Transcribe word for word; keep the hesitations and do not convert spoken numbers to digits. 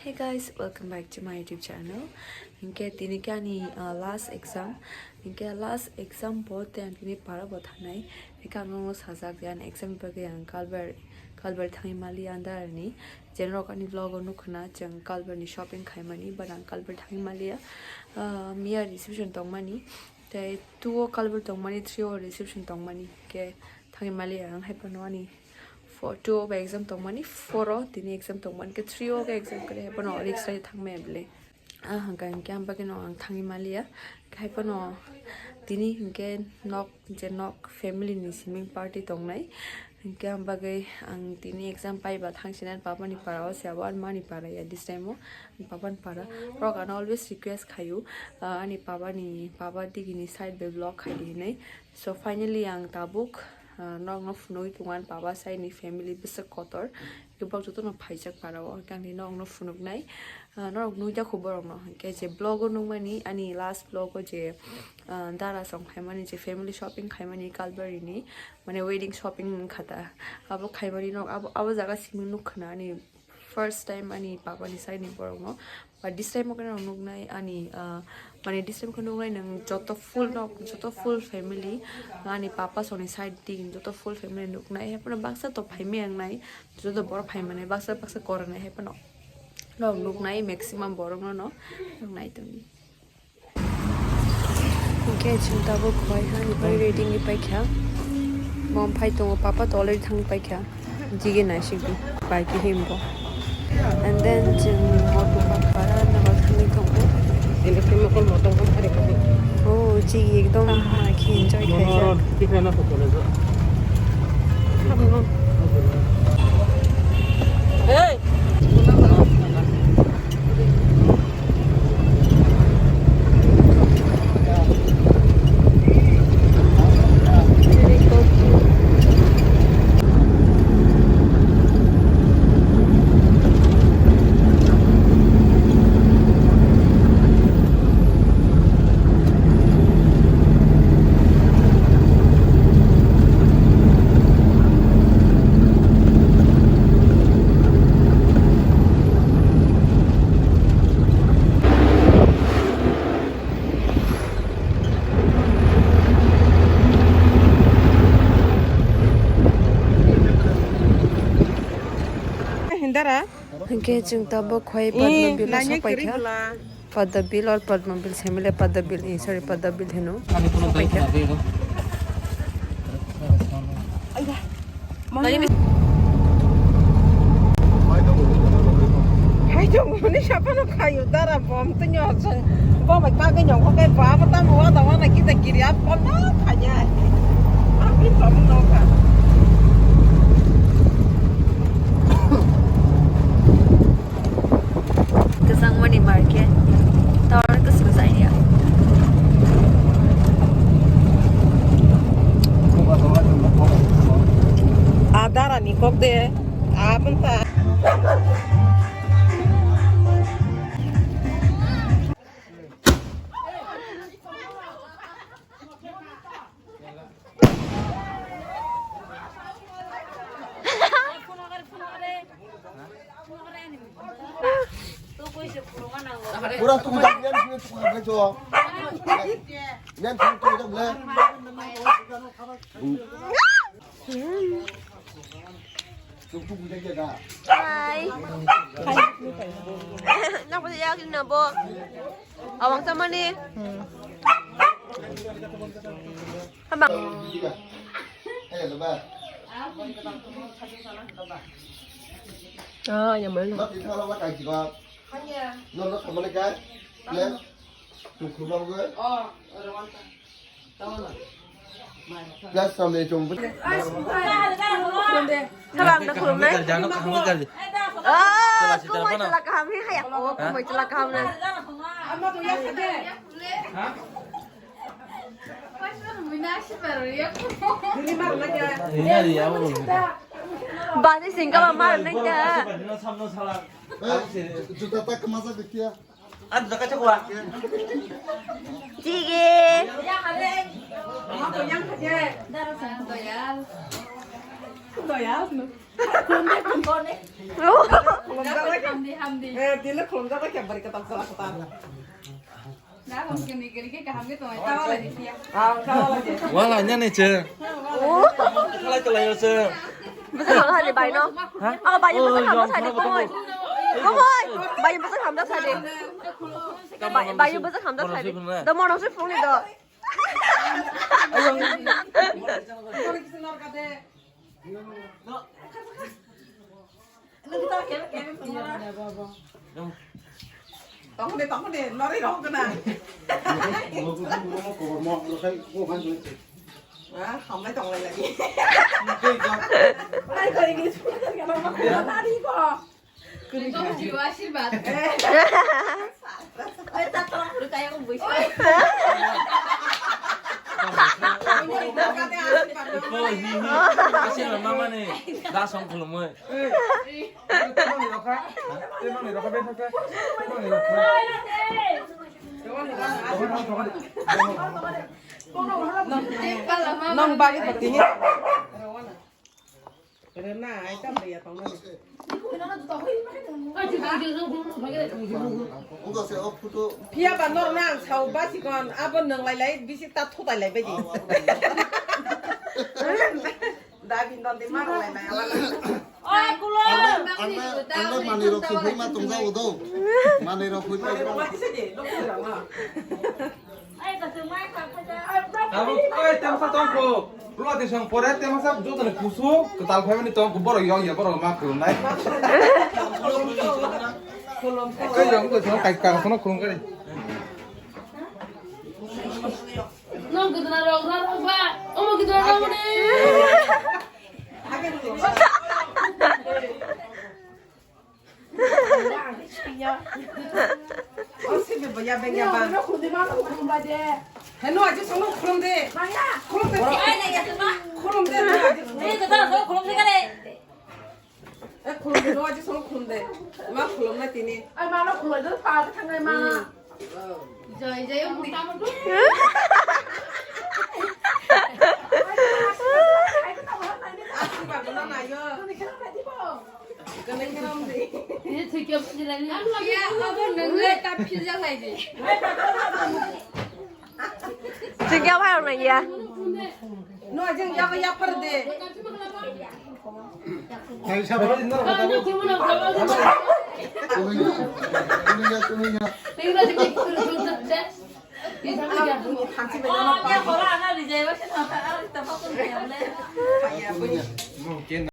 Hey guys, welcome back to my YouTube channel. Hinkhe tini khe ani, uh, last exam. Hinkhe last exam bo tei ang tini para bo thangnai. Hinkhe ang nono sajak je ani exam ni bagwi ang Kalbar, Kalbar thangwi maliya ang darani. Jenrok ani vlog o nukhuna chwng Kalbar ni shopping khaimani, but ang Kalbar thangwi maliya. Uh, miya reception tongmani. Tei two o Kalbar tongmani, three o reception tongmani. Hinkhe thangwi maliya ang hai phano ani Four, two o exam tongmani, four o tini exam tongmani, khe three o khe exam kwrwi, hai phano risk rai thangmaya bile. Ah, hwnkha hinkhe ang bagwino ang thangwi maliya. Hai phano tini hinkhe nok, je nok family ni siming party tongnai. Hinkhe ang bagwi ang tini exam paiba thangsinani papa ni para o se abo ani mani para ya this time o papa ni para. Borok ano always request khaio, ah, ani papa ni, papa digini side bai vlog khaidi hinwi. So finally ang tabuk, ah, nokno phunugwi tongo ani papa side ni family bwswk kotor. Borok jotono phaijak para o, hwnkhe ang tini nokno phunuknai. Ah, norok nukjakho borokno. Hwnkhe je vlog o nukmani, ani last vlog o je, ah, dara song khaimani, je family shopping khaimani Kalbari ni, mane wedding shopping wngkha ta. Abo khaimani nok, abo, abo jaga simi nukkhana ani first time ani papa ni side ni borok no. But this time o khe nwng nuknai ani, ah, mane this time khe nuknai nwng joto full nok, joto full family, ani papa song ni side din joto full family nuknai. Hai phano baksa to phaimaya wngnai, joto borok phaimani baksa baksa koronai hai phano nok nuknai maximum borok no, no nuknai tongni. Hwnkhe chwng tabuk khwlai ha, ni bai ready ni paikha. Mom phai tongo, papa to already thang paikha. Jige naisik di, bai khe himbo. And then chwng moto park para nago thangwi tongo. Oh, jige ekdom ma khe enjoy khaijak. Hey! Hindara. Hwnkhe chwng tabuk khwlai Padma Bill o sok paikha. Padma Bill or Padma Bill, Semile Padma Bill, eh, sorry, Padma Bill hino. Sok paikha. Hai dong, mani sapano khayo dara bom twnyo chwng. Bo bai kagwi nyong khe ba bo tamo wada wana kita kiri ap kono khanya. Ang pi tom no kha. Kwchangmani market. Tower kwchwng jaya. Adara ni kok de. Abon ta. Pura tuku tak nian sini tuku tak jo. Nian sini tuku tak le. Hi. Nang pwsa yak ni na bo. Awang sama ni. Hama. Ah, yang mana? Plus sampai jumpa. Salam na khulumnai. Jano kaham kali. Ah, kumai chwla kaham ni haya. Oh, kumai chwla kaham na. Bani singka ba mar nai ta. Juta tak kemasa ketia. Ang daka chakwa. Sige. Doyal. Doyal, no. Eh, dile khulumjak bai khe bari kwtal kwtal kwtal. Ah, kwtal. Wala nyane che. Khalai khalai yo che. Bwswk hamjak sadi bai no. Ha? Oh, bai bwswk hamjak sadi, khulumjak. Khulumjak. Bai bwswk hamjak sadi. Bai bwswk hamjak sadi. Da mono se phone do. Tongkone, tongkone, nori rok gana. Ah, hamlai tonglai lagi. Ai, koi ni, koi ni, koi ni, koi ni, koi ni. Koi ni, koi ni. Ashirbad. Eh. Oi, ta tolong dulu kayak aku buis. Oi, hi, hi. Ashirbad mama ni. Da song khulumoi. Ei, tei mangni rokha? Tei mangni rokha, beng thokha? Tei mangni rokha? Nang bagi bagi ni. Rena, ai tam ya tong na. Buka se o photo. Phiya ba nor nang sao basikon abo nang lai lai bisi ta thutai lai bai di. Dabi non de mano lai mai ala. Oi, kulo. Ang, ang, ang manwi rok se hoi ma tong jago do. Manwi rok hoi ma. Ai, ka tu mai ka ka. Tabuk, oi, temsa tongkho. Ruwa tisong pore temsa joto ni kusu, kwtal phaimani tongkho, borok yong ya, borok ma khulumnai. Khulum, khulum. Koi yong ko song kai kang sono khulum kari. Nong gudna rok rok ba. Omo gudna rok ni. O sibi bo ya beng ya ba. Heno aji sono khulum de. Khulum de. Khulum de. Eh, khulum de, no aji sono khulum de. Ma khulum na tini. Ai, ma no khulum de, pa de thangnai ma. Jai jai o bui. Asi ba guna na yo. Gana gana om de. Ini thik ya, ini lagi. Ya, abo nang le ta phil ja lai de. Thik ya, bhai, nang ya. No, jeng ya, ya phar de.